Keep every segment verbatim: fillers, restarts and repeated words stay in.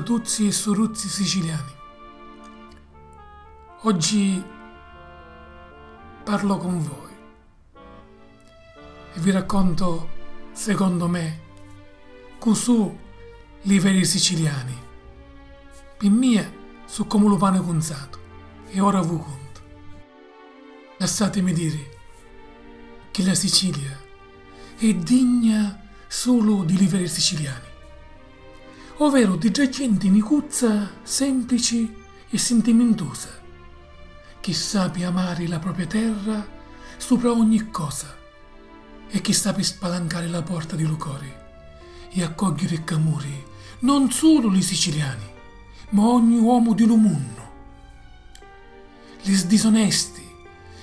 Surtuzzi e suruzzi siciliani. Oggi parlo con voi e vi racconto, secondo me, cu su li veri siciliani. Pi mia su comu lu pani cunzatu e ora vu cuntu. Lassatimi diri chi la Sicilia è digna sulu di li veri siciliani, overo di dda genti nicuzza, semplici e sintimintusa, chi sapi amari la propria terra supra ogni cosa e chi sapi spalancari la porta di lu cori e accogghiiri cc'amuri non sulu li siciliani, ma ogni uomu di lu munnu. Li sdisonesti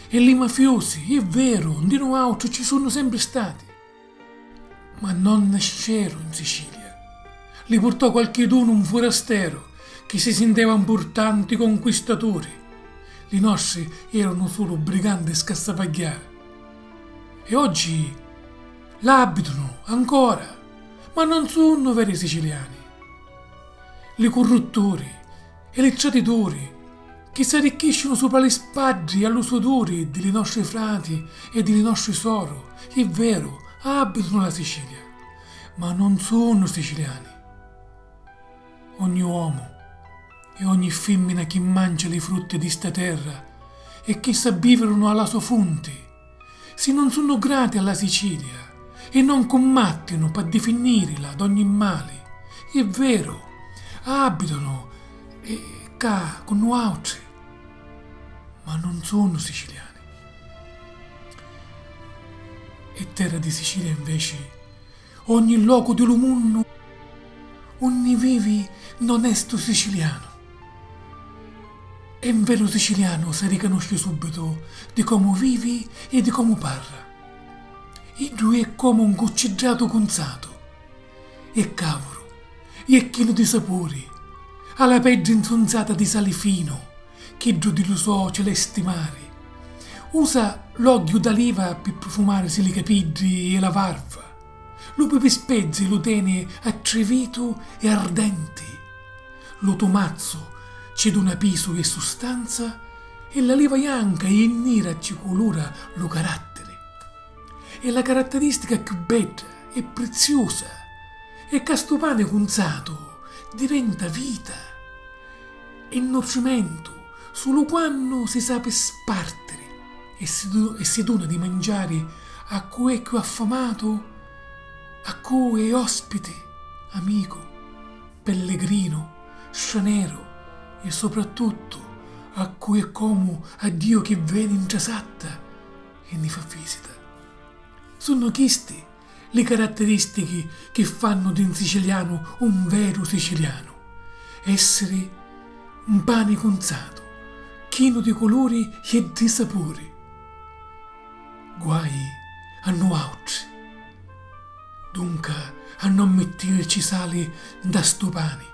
e li mafiusi, è veru, ndi nuautri ci sunnu sempri stati, ma non nasceru in Sicilia. Li purtò qualchidunu, un furasteru, chi si sinteva mpurtanti conquistaturi. Li nostri eranu sulu briganti e scassavagghiari. E oggi l'abitunu ancora, ma non sunnu veri siciliani. Li currutturi e li tradituri chi s'arricchiscinu supra li spaddi e a lu suduri di li nostri frati e di li nostri soru, è veru, abitunu la Sicilia, ma non sunnu siciliani. Ogni omu e ogni fimmina chi mancia li frutti di sta terra e chi s'abbivirunu a la so funti, si non sunnu grati a la Sicilia e non cummattinu p'addifinnirila d'ogni mali, è veru, abitunu, eh, ccà cu nuautri, ma non sunnu siciliani. È terra di Sicilia, inveci, ogni locu di lu munnu unni vivi n'onestu sicilianu. E un veru sicilianu s'arricanusci subitu di comu vivi e di comu parra. Iddu è comu un cucciddatu cunzatu, è càvuru, è chinu di sapuri, ha la peddi nzunzata di sali finu, chiddu di lu so celesti mari. Usa l'ogghiu d'aliva pi prufumarisi li capiddi e la varva. Lu pipispezzi lu teni attrivitu e ardenti. Lu tumazzu ci duna pisu e sustanza e l'aliva janca e nira ci culura lu carattiri. È la caratteristica cchiù bedda e priziusa, e ca stu pani cunzatu diventa vita e nutrimentu sulu quannu si sapi spartiri e si du-, e si duna di mangiari a cu è cchiù affamatu, a cu è ospiti, amicu, pellegrinu, straneru e soprattuttu a cu è comu a Diu chi veni ntra satta e ni fa visita. Sunnu chisti li caratteristichi chi fannu di un sicilianu un veru sicilianu, essiri un pani cunzatu, chinu di culuri e di sapuri. Guai a nuautri, dunca, a non mittirici sali nta stu pani,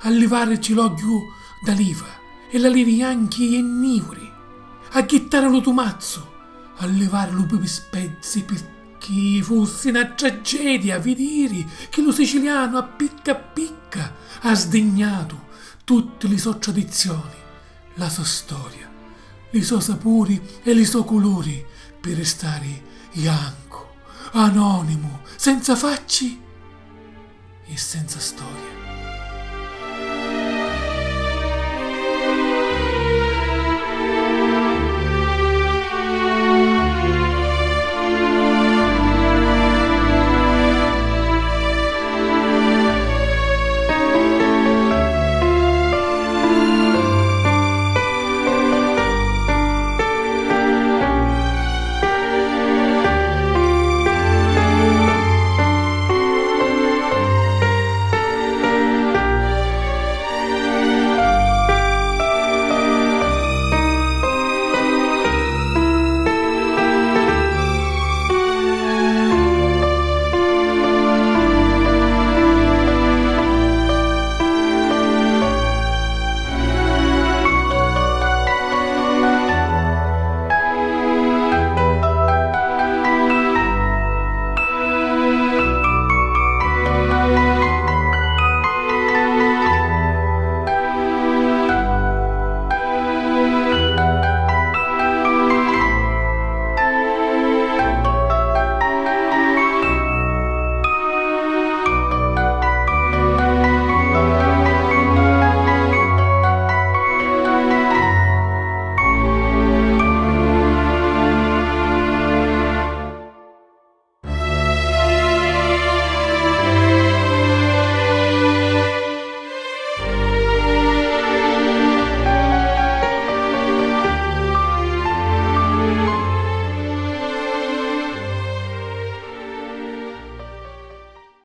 a livarici l'ogghiu d'aliva e l'alivi janchi e nìuri, a jittari lu tumazzu, a livari lu pipispezzi, pirchì fussi na tragedia vidiri chi lu sicilianu a picca a picca ha sdignatu tutti li so tradizioni, la so storia, li so sapuri e li so culuri pi ristari jancu, anonimu, senza facci e senza storia.